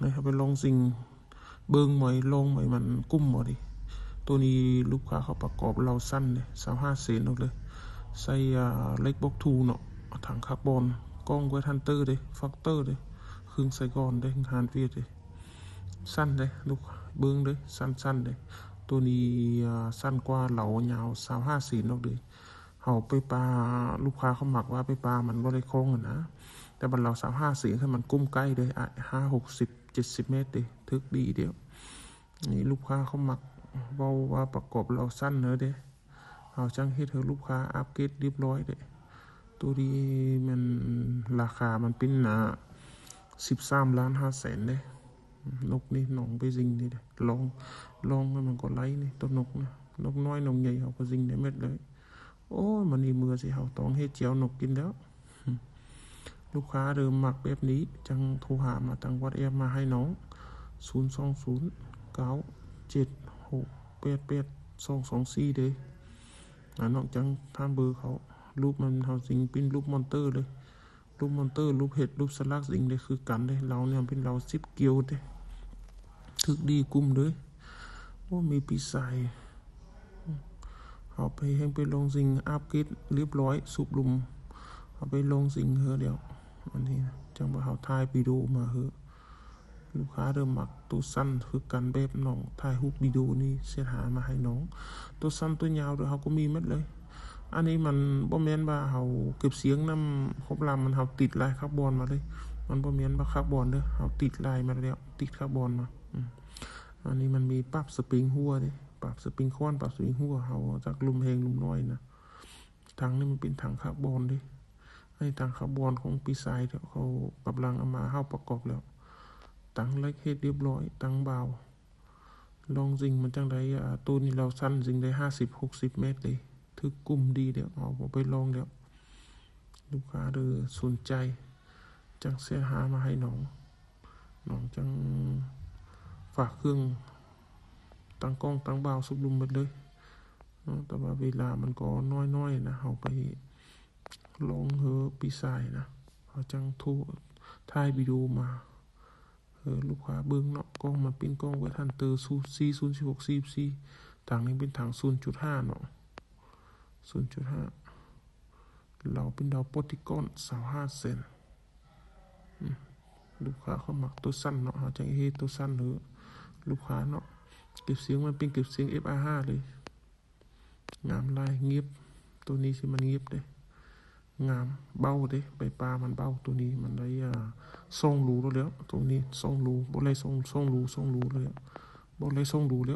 ໃຫ້ເຮົາໄປລອງຊິງເບິ່ງໝ້ອຍ ລອງໝ້ອຍມັນກຸ້ມບໍ່ເດ. ໂຕນີ້ລູກຄ້າເຂົາປະກອບເລົາຊັ້ນເດ ຊາວຫ້າເຊັນອອກເລີຍ. ໃສ່ ອ່າ ເຫຼັກບອກທູເນາະ ຖັງຄາບອນ ກ້ອງເວທຮັນເຕີເດ ຟັກເຕີເດ ເຄື່ອງໃສ່ກ່ອນເດ ຮານເວດເດ. ສັ້ນເດ້ລູກ ເບິ່ງເດ້ ສັ້ນໆເດ້. ໂຕນີ້ ອ່າ ສັ້ນກວ່າເລົາຍາວຊາວຫ້າເຊັນອອກເດ້. ເຮົາໄປປາ ລູກຄ້າເຂົາມັກວ່າໄປປາມັນບໍ່ໄດ້ຄອງຫັ້ນນະ. ແຕ່ວ່າເລົາຊາວຫ້າເຊັນ ຄັນມັນກຸ້ມໃກ້ເດ້ ອ່າ ຫ້າ ຫົກສິບ ເຈັດສິບແມັດເດ້ ຖືກດີເດ້. ນີ້ລູກຄ້າເຂົາມັກເວົ້າວ່າປະກອບເລົາສັ້ນເດີເດ້. ເຮົາຈັ່ງເຮັດໃຫ້ລູກຄ້າອັບເກຣດຮຽບຮ້ອຍເດ້. ໂຕນີ້ແມ່ນລາຄາມັນເປັນ ອ່າ ສິບສາມລ້ານຫ້າແສນເດ້. ນົກນີ້ນ້ອງໄປຊິງນີ້ເດ້ ລອງ ລອງແລ້ວມັນກໍໄລ່ນີ້ ໂຕນົກນະ ນົກນ້ອຍນົກໃຫຍ່ເຮົາກໍຊິງໄດ້ໝົດເລີຍ. ໂອ້ຍ ມື້ນີ້ເມື່ອຊິເຮົາຕ້ອງເຮັດແຈ່ວນົກກິນແລ້ວ. ລູກຄ້າເລີ່ມມັກແບບນີ້ ຈັ່ງໂທຫາມາທາງວັອດແອັບມາໃຫ້ນ້ອງ ສູນສອງສູນ ເກົ້າເຈັດຫົກແປດແປດສອງສອງສີ່ເດ້. ອາ ນ້ອງຈັ່ງຖາມເບີເຂົາ. ຮູບມັນເຮົາຊິງປິ່ນຮູບມອນເຕີເລີຍ. ຮູບມອນເຕີ ຮູບເຫັດ ຮູບສະຫຼັກ ຊິງໄດ້ຄືກັນເດ້. ເລົານີ້ເປັນເລົາສິບກຽວເດ້ ຖືກດີກຸ້ມເດ້. ໂອ້ ມີປີສາຍ ເຮົາໄປແຮ່ງໄປລອງຊິງອັບເກຣດຮຽບຮ້ອຍ ສູບລົມ ເຮົາໄປລອງຊິງເຮີດຽວ. ອັນນີ້ຈັ່ງວ່າເຮົາຖ່າຍວິດີໂອມາເຮີ ລູກຄ້າເລີ່ມມັກໂຕສັ້ນຄືກັນແບບນ້ອງ ຖ່າຍຮູບວິດີໂອນີ້ເສດຫາມາໃຫ້ນ້ອງ. ໂຕສັ້ນໂຕຍາວເດີ ເຮົາກໍມີໝົດເລີຍ. ອັນນີ້ມັນບໍ່ແມ່ນວ່າເຮົາເກັບສຽງນຳຄອບລຳ ມັນເຮົາຕິດລາຍຄາບອນມາເລີຍ. ມັນບໍ່ແມ່ນວ່າຄາບອນເດີ ເຮົາຕິດລາຍມາແລ້ວ ຕິດຄາບອນມາ. ອືມ ອັນນີ້ມັນມີປັບສະປຣິງຫົວເດ້ ປັບສະປຣິງຄວນ ປັບສະປຣິງຫົວ ເຮົາຈັກລົມແຮງລົມນ້ອຍນະ. ຖັງນີ້ມັນເປັນຖັງຄາບອນເດ້. ໃນຖັງຄາບອນຂອງປີຊາຍເຂົາກຳລັງເອົາມາ ເຮົາປະກອບແລ້ວ. ຕັ້ງເຫຼັກເຮັດຮຽບຮ້ອຍ ຕັ້ງບາວ. ລອງຊິງມັນຈັ່ງໃດ ອາ ໂຕນີ້ເລົາສັ້ນຊິງໄດ້ຫ້າສິບ ຫົກສິບແມັດເດ້. ຖືກກຸ້ມດີແລ້ວ ເຮົາເອົາໄປລອງແລ້ວ. ລູກຄ້າເດີສົນໃຈ ຈັ່ງເສດຫາມາໃຫ້ນ້ອງ. ນ້ອງຈັ່ງຝາກເຄື່ອງ ຕັ້ງກ້ອງ ຕັ້ງບາວ ສູບລົມໝົດເລີຍເນາະ. ແຕ່ວ່າເວລາມັນກໍນ້ອຍໆນະ ເຮົາໄປລອງເຮີປີຊາຍນະ ເຮົາຈັ່ງໂທ ຖ່າຍວິດີໂອມາເຮີລູກຄ້າເບິ່ງເນາະ. ກ້ອງມັນເປັນກ້ອງເວທຮັນເຕີ ສູນສີ່ ສູນສິບຫົກ ສີ່ສິບສີ່. ຖັງນີ້ເປັນຖັງສູນຈຸດຫ້າເນາະ ສູນຈຸດຫ້າ. ເລົາເປັນເລົາໂປຣຕິກອນ ຊາວຫ້າເຊັນ. ອືມ ລູກຄ້າເຂົາມັກໂຕສັ້ນເນາະ ເຮົາຈັ່ງເຮັດໂຕສັ້ນເຮີລູກຄ້າເນາະ. ເກັບສຽງມັນເປັນເກັບສຽງເອັຟອາຫ້າເລີຍ. ງາມຫຼາຍ ງຽບ. ໂຕນີ້ຊິມັນງຽບເດ້ ງາມ ເບົາເດ້ ໃບປາມັນເບົາ. ໂຕນີ້ມັນໄດ້ ອ່າ ສອງຮູແລ້ວ. ໂຕນີ້ສອງຮູ ບໍ່ໄດ້ສອງ ສອງຮູ ສອງຮູແລ້ວ ບໍ່ໄດ້ສອງຮູແລ້ວ.